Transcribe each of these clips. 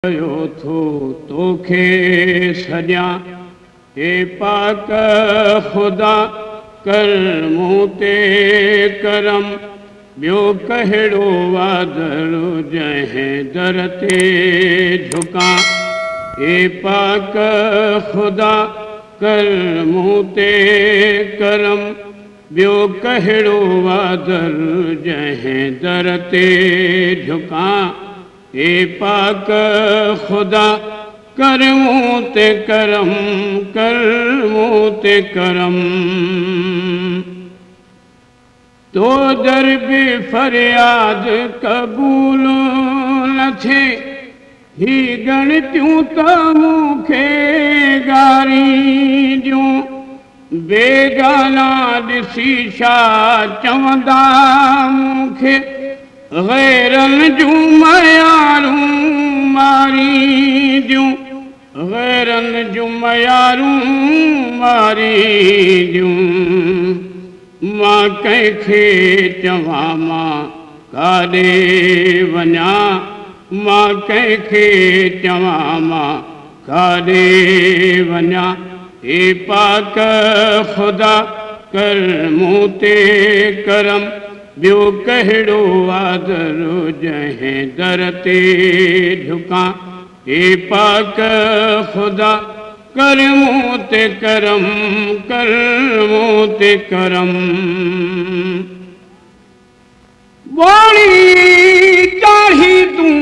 پيو ٿو توکي سڏيان، اي پاڪ خدا ڪر مون تي ڪرم، ٻيو ڪهڙو وادر جنهن در تي جهڪان، اي پاڪ خدا ڪر مون تي ڪرم، ٻيو ڪهڙو وادر جنهن در تي جهڪان، اي پاڪ خدا ڪر مون تي ڪرم، ڪر مون تي ڪرم. تو در به فرياد قبول نه ٿئي، هي ڳڻتيون ته مون کي ڳارينديون، بيگانا ڏسي ڇا چوندا مون کي، غيرن جون ميارون مارينديون، غيرن جون ميارون مارينديون. مان ڪنهن کي چوان مان ڪاڏي وڃان، مان ڪنهن کي چوان مان ڪاڏي وڃان، اي پاڪ خدا ڪر مون تي ڪرم، ٻيو ڪهڙو آدر جنهن در تي جهڪان، اي پاڪ خدا ڪر مون تي ڪرم، ڪر مون تي ڪرم. ٻوڙي چاڙهي تون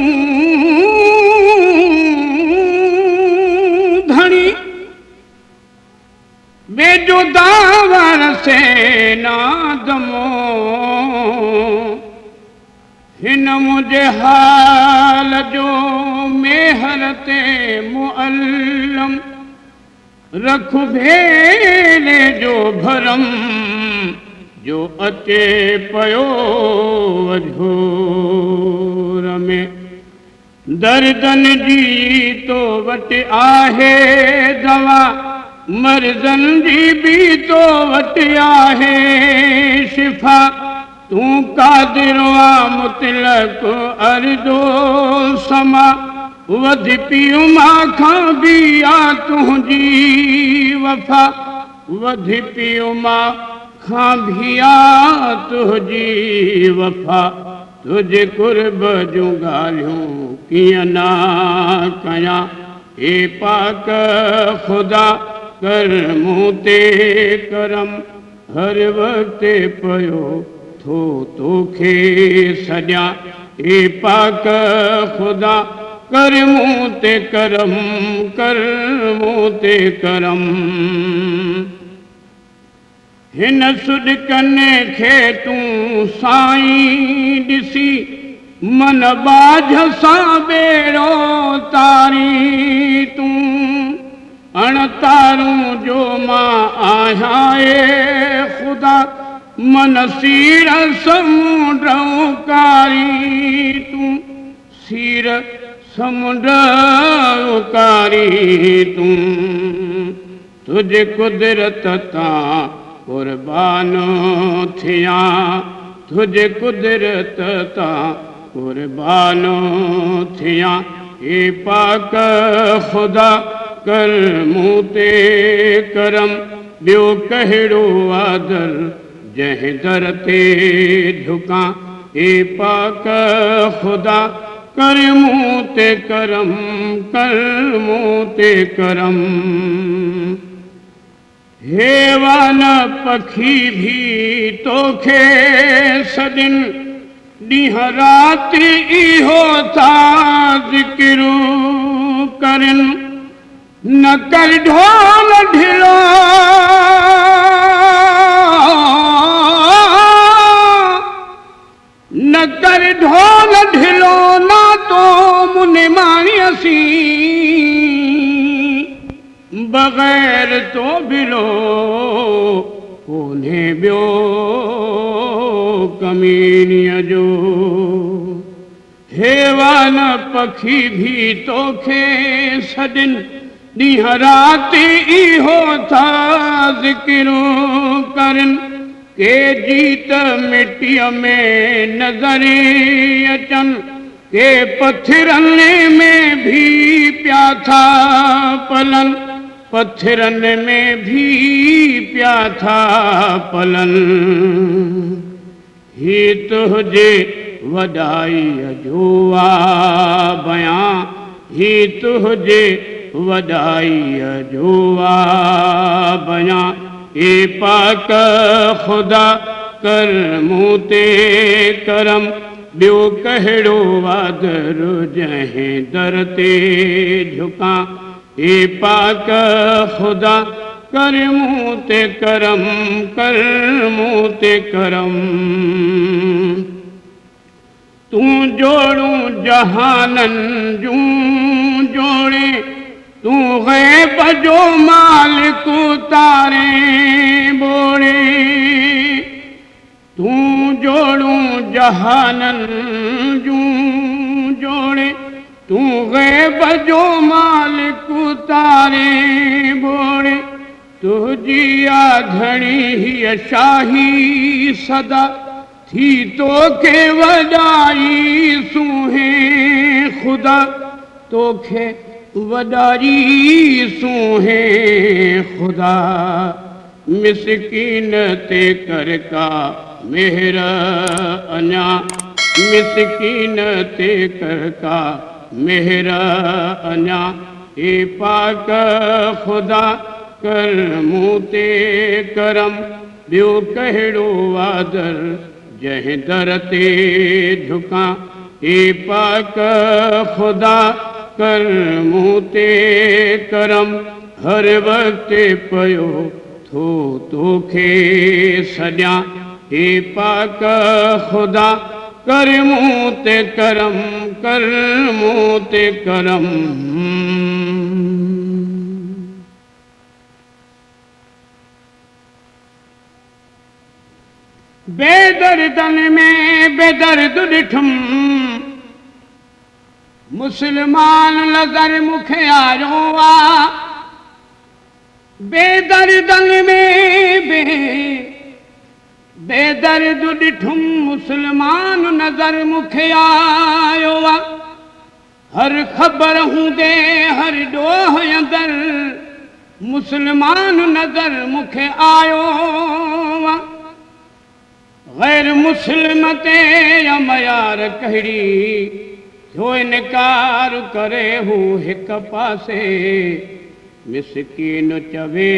ڌڻي، ويجهو داور سينا دمو، هن منهنجي حال جو ميهر تي معلم، رک ڀيلي جو ڀرم جو اچي پيو وجهور ۾. دردن جي تو وٽ آهي دوا، مرضن جي به تو وٽ آهي شفا، تون قادر آ مطلق ارض و سما، وڌ پيء ماء کان به آ تنهنجي وفا، وڌ پيء ماء کان به آ تنهنجي وفا، تنهنجي قرب جون ڳالهيون ڪيئن نه ڪيان، اي پاڪ خدا ڪر مون تي ڪرم، هر وقت پيو ٿو توکي سڏيان، اي پاڪ خدا ڪر مون تي ڪرم، ڪر مون تي ڪرم. هن سڏڪن کي تون سائين ڏسي، من ٻاجهه سان ٻيڙو تارين تون، اڻ تارون جو مان آهيان اي خدا، من سير سمنڊ اڪارين تون، سير سمنڊ اڪارين تون. تنهنجي قدرت تان قربان ٿيان، تنهنجي قدرت تان قربان ٿيان، اي پاڪ خدا ڪر مون تي ڪرم، ٻيو ڪهڙو آدر جنهن در تي جهڪان، اي پاڪ خدا ڪر مون تي ڪرم، ڪر مون تي ڪرم. حيوان پکي ڀي توکي سڏين، ڏينهن رات اهو ٿا ذڪر ڪرين، نه ڪر ڍول ڍلو، نه ڪر ڍول ڍلو، نه تو منهن ماڻيء سين، بغير تو بلو ڪونهي ٻيو ڪمينيء جو. حيوان پکي ڀي توکي سڏين، ڏينهن رات اهو ٿا ذڪر ڪرين، ڪي جيت مٽيء ۾ نظر اچن، ڪي پٿرن ۾ ڀي پيا ٿا پلن، پٿرن ۾ ڀي پيا ٿا پلن. هي تنهنجي وڏائيء جو آ بيان، هي تنهنجي وڏائيء جو آ بيان. اي پاڪ خدا ڪر مون تي ڪرم، ٻيو ڪهڙو آ در جنهن در تي جهڪان. اي پاڪ خدا ڪر مون تي ڪرم، ڪر مون تي ڪرم. تون جوڙون جهانن جون جوڙي، تون غيب جو مالڪ تاري ٻوڙي. تون جوڙون جهانن جون جوڙي، تون غيب جو مالڪ تاري ٻوڙي. تنهنجي آ ڌڻي هيء شاهي صدا، ٿي توکي وڏائي سونهين خدا، توکي وڏائي سونهين خدا. مسڪين تي ڪر ڪا مهر اڃا، مسڪين تي ڪر ڪا مهر اڃا. اي پاڪ خدا ڪر مون تي ڪرم، ٻيو ڪهڙو آ در جنهن در تي جهڪان. اي پاڪ خدا ڪر مون تي ڪرم، هر وقت پيو ٿو توکي سڏيان. اي پاڪ خدا ڪر مون تي ڪرم، ڪر مون تي ڪرم. بيدردن ۾ بيدرد ڏٺم، مسلمان نظر مون کي آيو آ. بيدردن ۾ بي بيدرد ڏٺم، مسلمان نظر مون کي آيو آ. هر خبر هوندي هر ڏوهه اندر، مسلمان نظر مون کي آيو آ. غير مسلم تي يا ميار ڪهڙي، ٿيو انڪار ڪري هو هڪ پاسي. مسڪين چوي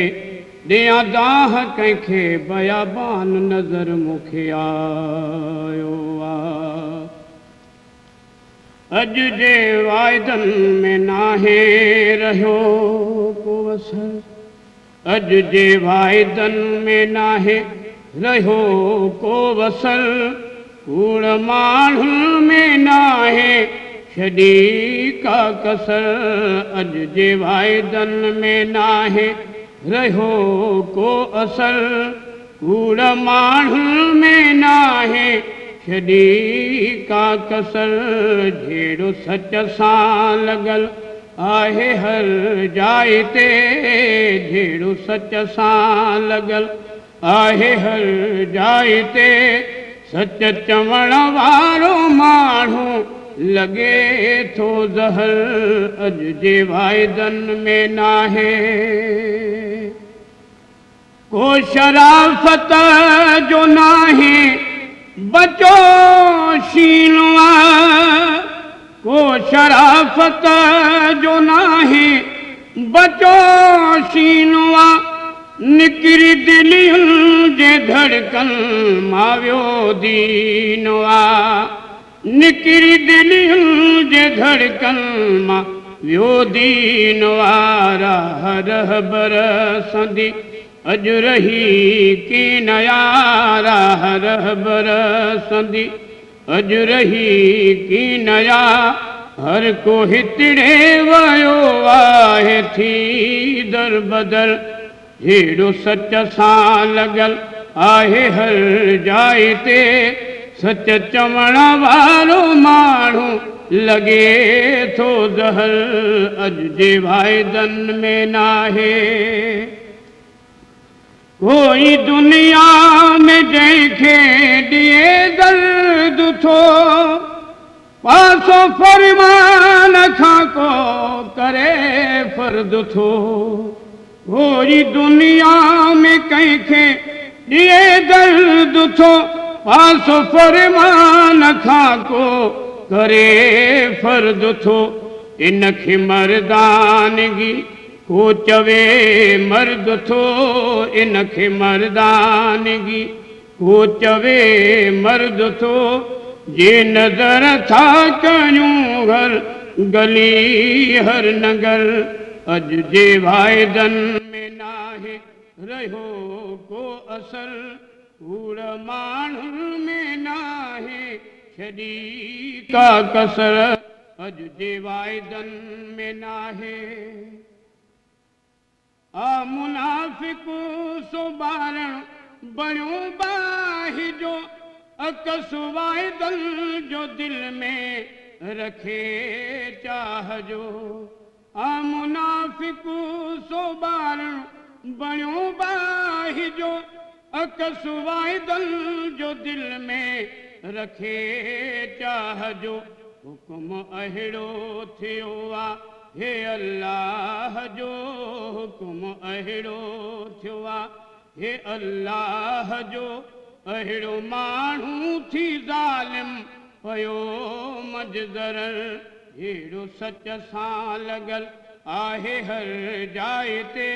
ڏيان دانهن ڪنهن کي، بيابان نظر مون کي آيو آ. اڄ جي واعدن ۾ ناهي رهيو ڪو اثر، اڄ جي واعدن ۾ ناهي رهيو ڪو اثر. ڪوڙ ماڻهن ۾ ناهي ڇڏي ڪا ڪسر، اڄ جي واعدن ۾ ناهي رهيو ڪو اثر. ڪوڙ ماڻهن ۾ ناهي ڇڏي ڪا ڪسر، جهيڙو سچ سان لڳل آهي هر جاء تي، جهيڙو سچ سان لڳل آهي هر جاء تي. سچ چوڻ وارو ماڻهو لڳي ٿو زهر، اڄ جي واعدن ۾ ناهي ڪو شرافت جو ناهي بچو شينو آ، ڪو شرافت جو ناهي بچو شينو آ. نڪري دلين جي ڌڙڪن مان ويو دين آ، نڪري دلين جي ڌڙڪن مان ويو دين آ. راهه رهبر سندي اڄ رهي ڪين آ، راهه رهبر سندي اڄ رهي ڪين آ. هر ڪو هتڙي ويو آهي ٿي دربدر، جهيڙو سچ سان لڳل آهي هر جاء تي. سچ چوڻ وارو ماڻهو لڳي ٿو زهر، اڄ جي واعدن ۾ ناهي ڪوئي دنيا ۾ جنهن کي ڏئي درد ٿو. پاسو فرمان کان ڪو ڪري فرد ٿو. ڪوئي دنيا ۾ ڪنهن کي ڏئي درد ٿو. پاسو فرمان کان ڪو ڪري فرد ٿو. ان کي مردانگي ڪو چوي مرد ٿو. ان کي مردانگي ڪو چوي مرد ٿو. جي نظر ٿا ڪيون هر گلي هر نگر. اڄ جي واعدن ۾ ناهي رهيو ڪو اثر. ڪوڙ ماڻهن ۾ ناهي ڇڏي ڪا ڪسر. اڄ جي واعدن ۾ ناهي. آ منافق سو ٻارڻ بڻيو باهه جو. عڪس واعدن جو دل ۾ رکي چاهه جو. آ منافق سو ٻارڻ بڻيو باهه جو. عڪس واعدن جو دل ۾ رکي چاهه جو. حڪم اهڙو ٿيو آ هي الله جو. حڪم اهڙو ٿيو آ هي الله جو. اهڙو ماڻهو ٿي ظالم پيو منجهه ضرر. جهڙو سچ سان لڳل آهي هر جاءِ تي.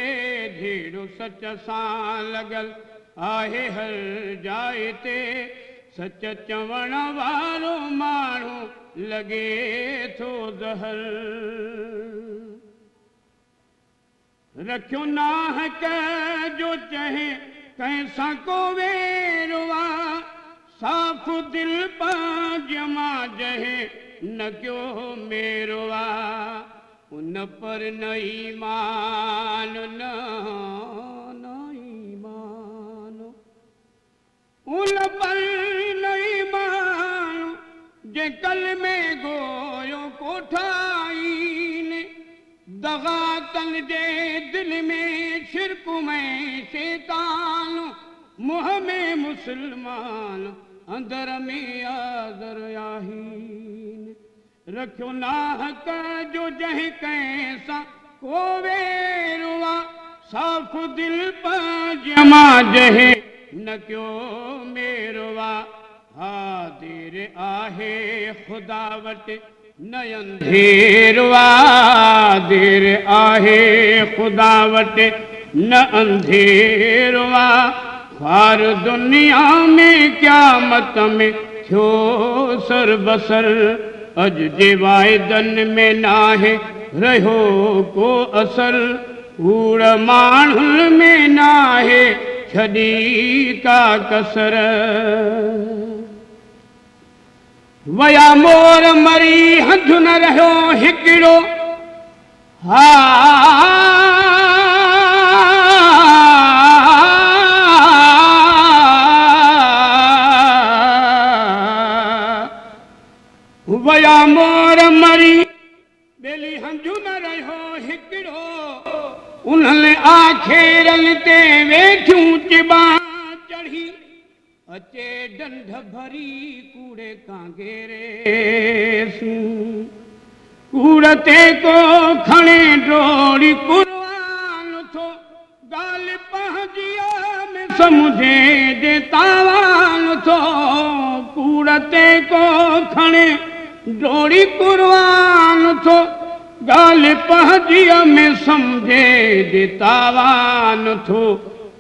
جهڙو سچ سان لڳل آهي هر جاءِ تي. سچ چوڻ وارو ماڻهو لڳي ٿو زهر. رکيو ناحق جو چئي ڪنهن سان ڪو وير آ. صاف دل پنهنجي مان جنهن نه ڪيو ميرو آ. ان پر نه ايمان نه ايمان. ان پر نه ايمان جنهن ڪلمي گويو ڪوٺائين. دغا تن جي دل ۾ شرڪ ۾ شيطان. منهن ۾ مسلمان اندر ۾ آذر آهن. رکيو ناحق جو جنهن ڪنهن سان ڪو وير آ. صاف دل پنهنجي مان جنهن نه ڪيو ميرو آ. ها دير آهي خدا وٽ نه انڌير آ. دير آهي خدا وٽ نه انڌير آ. خوار دنيا ۾ قيامت ۾ ٿيو سر بسر. اڄ جي واعدن ۾ ناهي رهيو ڪو اثر. ڪوڙ ماڻهن ۾ ناهي ڇڏي ڪا ڪسر. ويا مور مري هنج نه رهيو هڪڙو. ها ويا مور مري ٻيلي هنجهه نه رهيو هڪڙو. انهن آکيرن تي ويٺيون چٻان چڙهي. اچي ڍنڍ ڀري ڪوڙي ڪانگيري سون. ڪوڙ تي ڪو کڻي ڊوڙي قرآن ٿو. ڳالهه پنهنجيء ۾ سمجهي جي تاوان ٿو. ڪوڙ تي ڪو کڻي ڊوڙي قرآن ٿو. ڳالهه پنهنجيء ۾ سمجهي جي تاوان ٿو.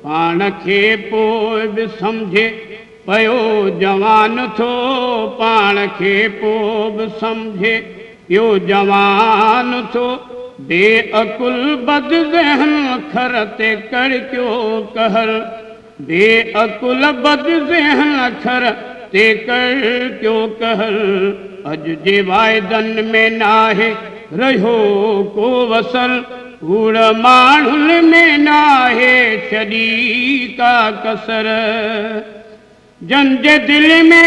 پاڻ کي پوءِ به سمجهي پيو جوان ٿو. پاڻ کي پوءِ به سمجهي پيو جوان ٿو. بي عقل بد ذهن کر تي ڪڙڪيو قهر. بي عقل بد ذهن کر تي ڪڙڪيو قهر. اڄ جي واعدن ۾ ناهي رهيو ڪو وصل. ڪوڙ ماڻهن ۾ ناهي ڇڏي ڪا ڪسر. جن جي دل ۾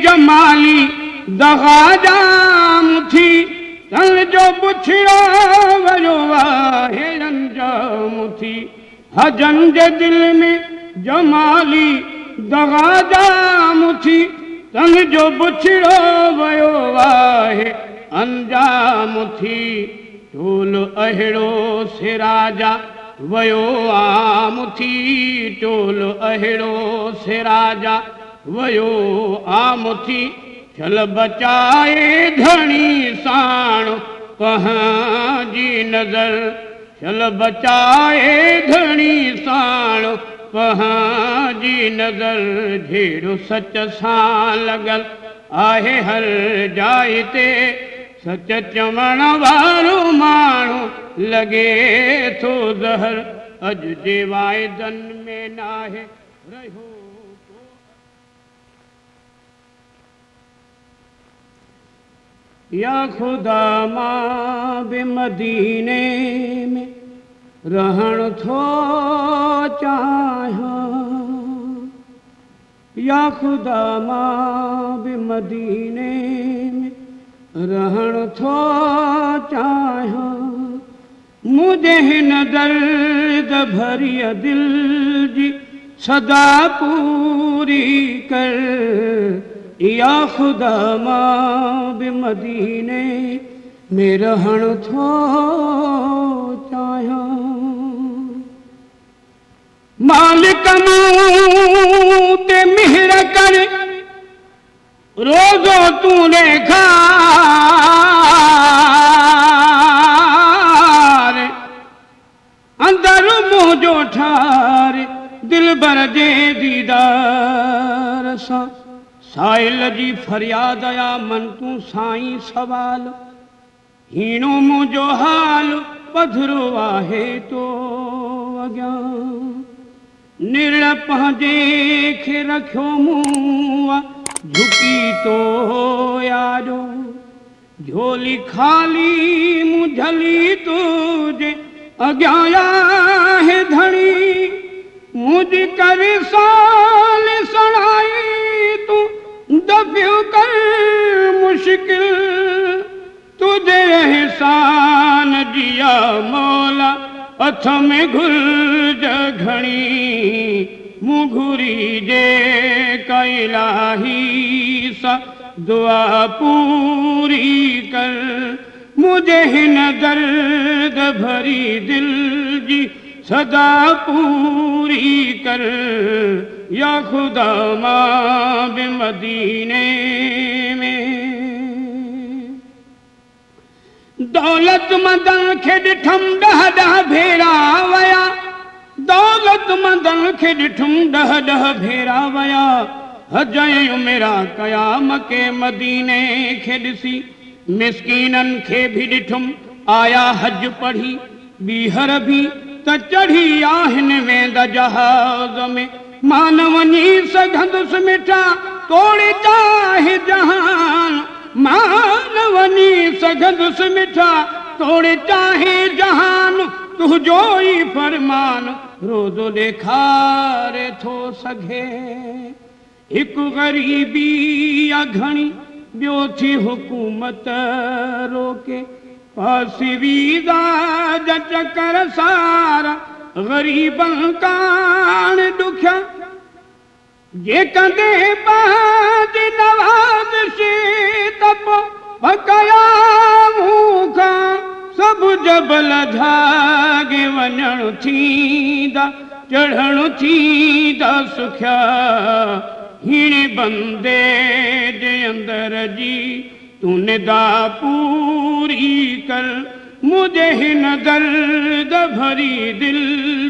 جمالي دغا جام ٿي. تن جو بڇڙو ويو آهي انجام ٿي. ها جن جي دل ۾ جمالي دغا جام ٿي. تنهنجو بڇڙو ويو آهي انجام ٿي. ٽول اهڙو سراجا ويو عام ٿي، ٽول اهڙو سراجا ويو عام ٿي. شل بچائي ڌڻي ساڻ پنهنجي نظر، شل بچائي ڌڻي ساڻ پنهنجي نظر. جهيڙو سچ سان لڳل آهي هر جاءِ تي، سچ چوڻ وارو ماڻهو لڳي ٿو زهر. اڄ جي واعدن ۾ ناهي رهيو. يا خدا مان به مديني ۾ رهڻ ٿو چاهيان، يا خدا مان به مديني ۾ رهڻ ٿو چاهيان. منهنجي هن درد ڀريءَ دل جي صدا پوري ڪر، يا خدا مان به مديني ۾ رهڻ ٿو چاهيان. مالڪ مون تي مهر ڪر، روزو تون ڏيکار، اندر منهنجو ٺار دلبر جي ديدار سان. سائل جي فرياد آ من تون سائين سوال، هيڻو منهنجو حال پڌرو آهي تو اڳيان. نرڙ پنهنجي کي رکيو مون آ جهڪي تو آڏو، جهولي خالي مون جهلي تنهنجي اڳيان آهي ڌڻي. منهنجي ڪر سال سڻائي تون دفيو ڪر مشڪل، تنهنجي احسان جي آ مولا هٿ ۾ گهرج گهڻي. مون گهري جي الاهي سا دعا پوري ڪر، منهنجي هن درد ڀري دل جي صدا پوري ڪر، يا خدا مان به مديني ۾. دولتمندن کي ڏٺم 10 10 ڀيرا ويا، دولتمندن کي ڏٺم 10 10 ڀيرا ويا حج ۽ عمرا ڪيا مڪي مديني کي ڏسي. مسڪينن کي به ڏٺم آيا حج پڙهي، ٻيهر به ته چڙهي آهن ويندا جهاز ۾. مان نه وڃي سگهندس مٺا توڙي چاهي جهان، مان نه وڃي سگهندس مٺا توڙي چاهي جهان. تنهنجو ئي فرمان روزو ڏيکاري ٿو سگهي. هڪ غريبي آ گهڻي، ٻيو ٿي حڪومت روڪي، پاس ويزا جا چڪر سارا غريبن ڪاڻ ڏکيا. جي ڪندي پنهنجي نوازش ته پوءِ پڪيا مون کان سڀ جبل جهاڳي وڃڻ ٿيندا، چڙهڻ ٿيندا سکيا. هيڻي بندي جي اندر جي تون ندا پوري ڪر، منهنجي هن درد ڀري دل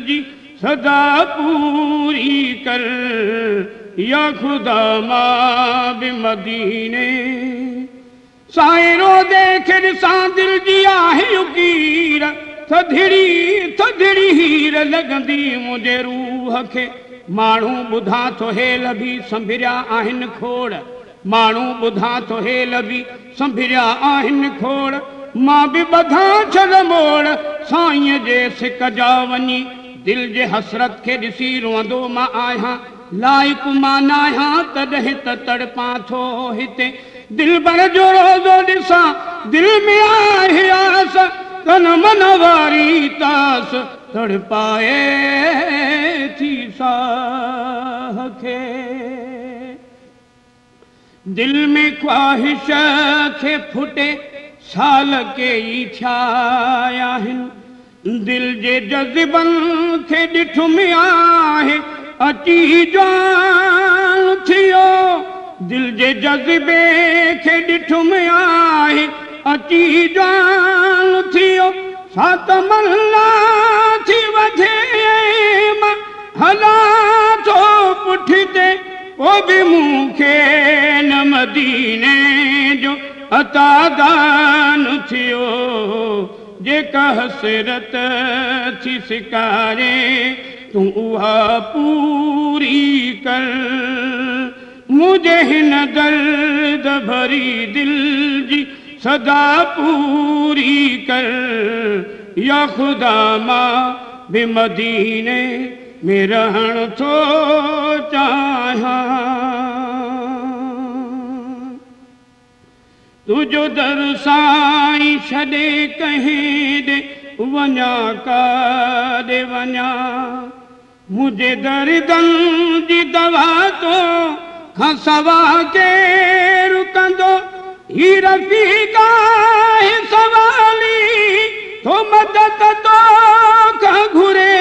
جي صدا پوري ڪر، يا خدا مان به مديني. سائين روزي کي ڏسان دل جي آهي اڪير، ٿڌڙي ٿڌڙي هير لڳندي منهنجي روح کي. ماڻهو ٻڌان ٿو هيل به سنڀريا آهن کوڙ، ماڻهو ٻڌان ٿو هيل به سنڀريا آهن کوڙ. مان به ٻڌان ڇڏ موڙ سائينءَ جي سڪ جا وڃي. دل جي حسرت کي ڏسي روئندو مان آهيان، لائق مان نه آهيان تڏهن ته تڙپان ٿو هتي. دلبر جو روزو ڏسان دل ۾ آهي آس، تن من واري تاس تڙپائي ٿي ساهه کي. दिल में ख़्वाहिश खे फुटे साल केई थिया आहिनि। दिल जे जज़्बनि खे ॾिठुमि आहे अची जवान थियो। दिल जे जज़्बे खे ॾिठुमि आहे अची जवान थियो। सा तमन्ना थी वधे मां हलां थो पुठिते, पोइ बि मूंखे न मदीने जो अता दान थियो। जेका हसरत थी सिकारे तूं उहा पूरी कर। मुंहिंजे हिन दर्द भरी दिल जी सदा पूरी कर। या ख़ुदा मां बि मदीने में रहण थो चाहियां। तुंहिंजो दर साईं छॾे कंहिं ॾे वञा काॾे वञा। मुंहिंजे दर्दनि जी दवा तो खां सवा केरु कंदो। ही रफ़ीक़ आहे सवाली थो मदद तो खां घुरे।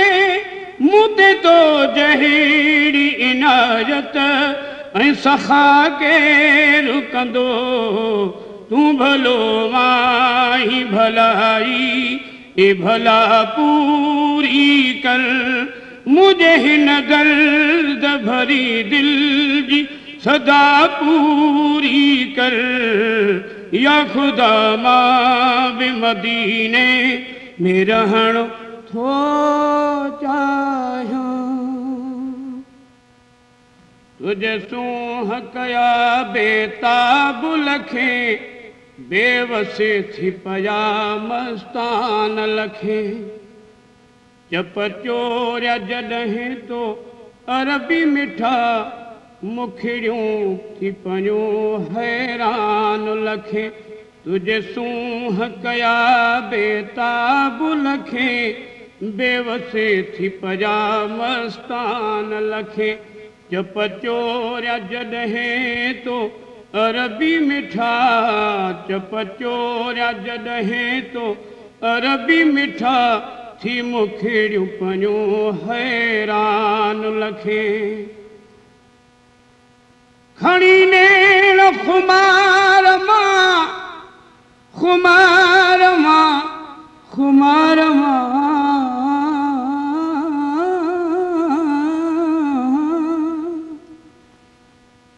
मूं ते तो जहिड़ी इनायत ऐं सखा केरु कंदो। तूं भलो माही भलाई ए भला पूरी कर। मुंहिंजे हिन दर्द भरी दिल जी सदा पूरी कर। या ख़ुदा मां बि मदीने में रहण थो चाहियां। तुझे सूंह कया बेताब लखे, बेवस थी पया मस्तान लखे। चप चोरिया जॾहिं तो अरबी मिठा, मुखड़ियूं थी पयूं हैरान लखे। तुझे सूंह कया बेताब लखे, बेवस थी पया मस्तान लखे। चप चोरिया जॾहिं तो अरबी मिठा, चप चोरिया जॾहिं तो अरबी मिठा, थी मुखड़ियूं पयूं हैरान लखे। खणी नेण ख़ुमार मां, ख़ुमार मां, ख़ुमार मां,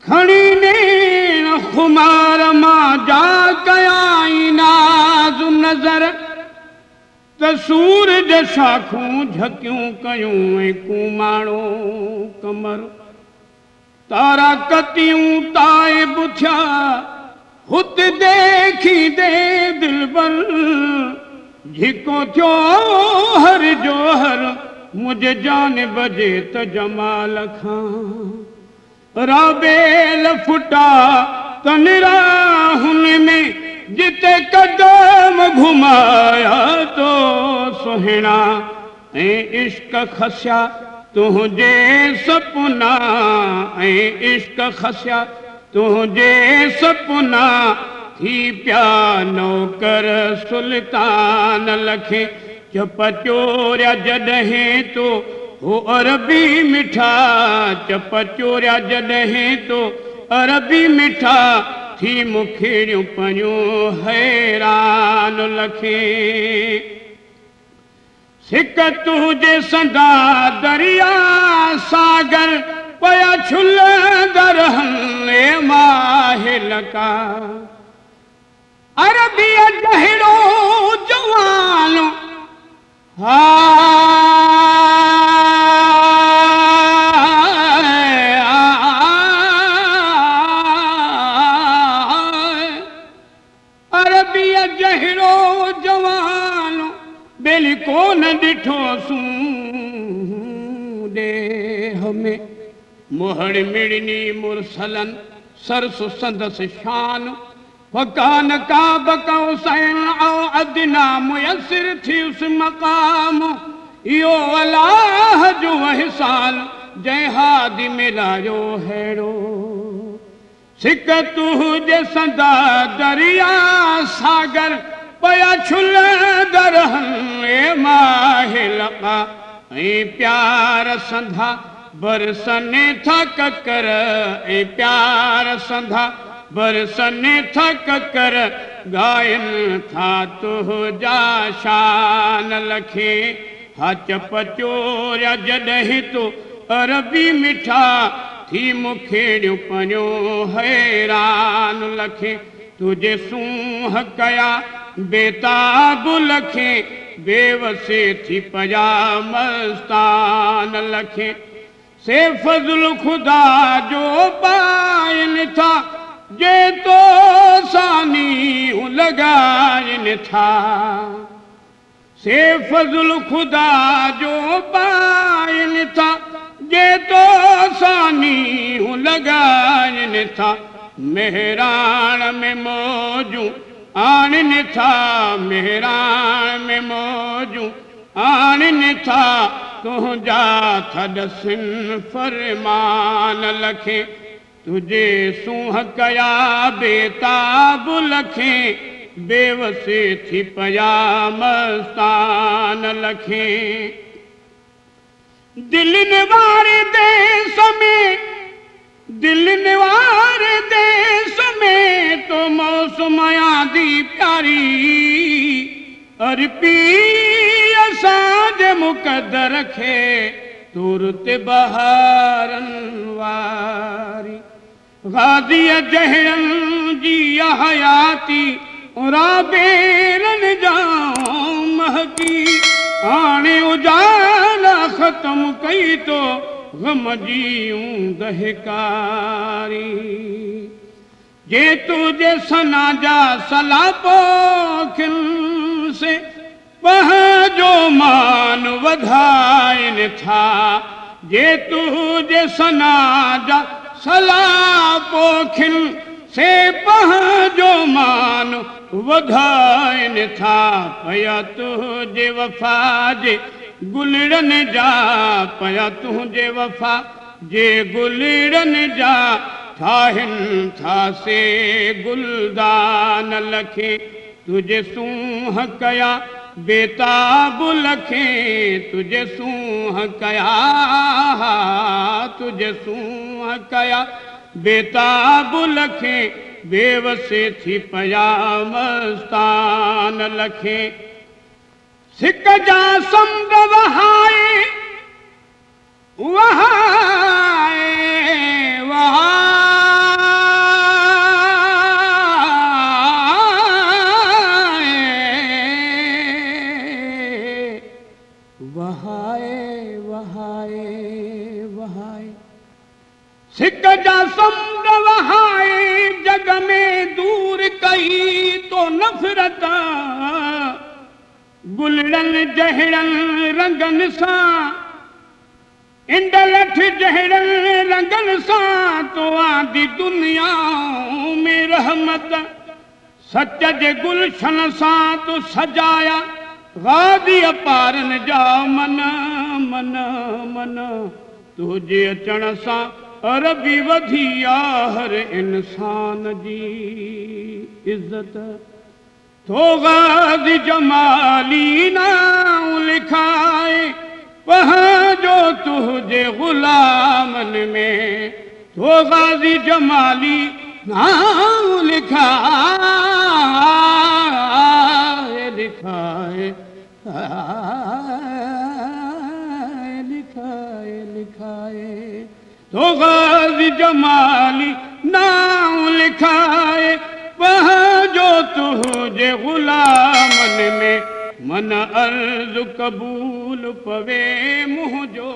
खणी नेण ख़ुमार मां जा कयाई नाज़ नज़र। त सूरज शाखूं झकियूं कयूं ऐं कुमाणो कमर। तारा कतियूं ताइब थिया हुत देखींदे दिलबर। झिको थियो हर जो हर मुंहिंजे जान बजे त जमाल खां। राबेल फुटा तन राहुनि में जिते कदम घुमाया तो सुहिणा। ऐं इश्क खसिया तुंहिंजे सपना, ऐं इश्क खसिया तुंहिंजे सपना, थी पिया नौकर सुल्तान लखे। चप चोरिया जॾहिं तो हो अरबी मिठा, चप चोरिया जॾहिं तो अरबी मिठा, थी मुखड़ियूं पयूं हैरान लखे। सिक तुंहिंजे संदा दरिया सागर, पया छुलंदा रहनि माहिल का। अरबीअ जहिड़ो जवान हा, अरबीअ जहिड़ो जवान बेली कोन ॾिठोसूं ॾेह में। मोहड़ मिड़नी मुरसलन सरस संदसि शान, फकान काब कौसैन औ अदना मुयसिर थियुसि मक़ाम। इहो अलाह जो अहसान जंहिं हादी मिलायो अहिड़ो। سڪ تنهنجي سندا دريا ساگر پيا ڇلندا رهن اي ماهه لقا ۽ پيار سندا برسن ٿا ڪڪر ۽ پيار سندا برسن ٿا ڪڪر ڳائن ٿا تنهنجا شان لکين ها چپ چوريا جڏهن تو عربي مٺا ٿي مون پيو حيران لکين تنهنجي سونهن ڪيا بيتاب لکين بيوسي ٿي پيا مستان لکين سي فضل خدا جو پائن ٿا جي تو سان نينهن لڳائن ٿا سي فضل خدا جو پائن ٿا جي تو سان نينهن لڳائن ٿا مهراڻ ۾ موجون آڻن ٿا مهراڻ ۾ موجون آڻن ٿا تنهنجا ٿا ڏسن فرمان لکين تنهنجي سونهن ڪيا بيتاب لکين بيوسي ٿي پيا مستان لکين دلين واري ديس ۾ دلين واري ديس ۾ تو موسم آندي پياري ارپي اسان جي مقدر کي تور تي بهارن واري غازيءَ جهڙن جي حياتي رابيلن جا مهڪي هاڻي اجالا ختم ڪئي تو غم جي اوندهه ڪاري جي تنهنجي سنا جا سلا پوکن سي پنهنجو مان وڌائن ٿا جي تنهنجي سنا جا سلا پوکن سي پنهنجو مان وڌائن ٿا پيا تنهنجي وفا جي گلڙن جا پيا تنهنجي وفا جي گلڙن جا ٺاهن ٿا سي گلدان لکين تنهنجي سونهن ڪيا بيتاب لکين تنهنجي سونهن ڪيا تنهنجي سونهن ڪيا بيتاب لکين بيوسي ٿي پيا مستان لکين سڪ جا سمنڊ وهائي وهائي وهائي وهائي وهائي وهائي سڪ جا سمنڊ وهائي جڳ ۾ دور ڪئي تو نفرت گلڙن جهڙن رنگن سان انڊلٺ جهڙن رنگن سان تو آندي دنيا ۾ رحمت سچ جي گلشن سان تو سجايا غازيءَ پارن جا من من من تنهنجي اچڻ سان عربي وڌي آ هر انسان جي عزت ٿو غازي جمالي نانءُ لکائي پنهنجو تنهنجي غلامن ۾ ٿو غازي جمالي نانءُ لکائي لکائي لکائي لکائي ٿو غازي جمالي نانءُ لکائي پنهنجو تنهنجي غلامن ۾ من عرض قبول پوي منهنجو.